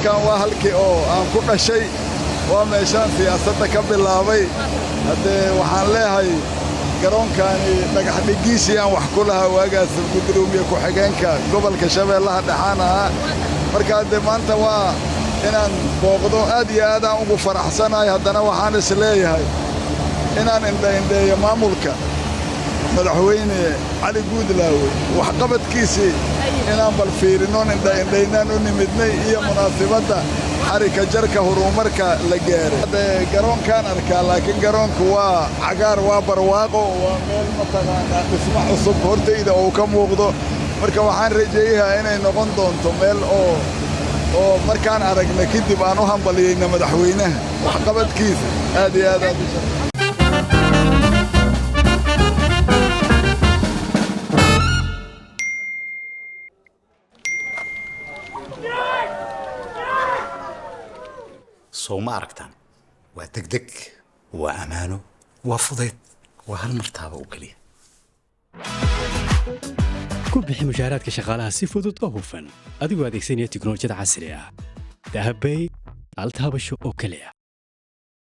Halkan waa halkii oo aan ku dhashay, waa meeshaan siyaasadda ka bilaabay. Haddee waxaan leehay garoonkaani dhagax dhiggiisii aan wax ku lahaa waagaas, gudoomiye ku-xigeenka gobolka Shabeellaha Dhexaan ahaa. Marka haddee maanta waa inaan booqdo, aad iyo aad aan ugu faraxsanahay. Haddana waxaan is leeyahay inaan indhaindheeyo maamulka Madaxweyne Cali Guudlaawe waxqabadkiisii, inaan bal fiirinoon indhaindhaynaan u nimidnay iyo munaasibadda xarika jarka horumarka la gaaray. Haddee garoonkaan arkaa, laakiin garoonku waa cagaar, waa barwaaqo, waa meel mataqaanaa dhismo cusub hortayda uu ka muuqdo. Marka waxaan rajeeyahaa inay noqon doonto meel oo markaan aragna kadib aan u hambaliyeyna madaxweynaha waxqabadkiisa. Aad iyo aad aad u shaqo. Soo ma aragtaan? Waa degdeg, waa ammaano, waa fudayd, waa hal martaaba oo keliya. Ku bixi mushaaraadka shaqaalaha si fudud oo hufan adigoo adeegsanaya tiknolojiyada casriga ah. Dahabbay, hal taabasho oo keliya.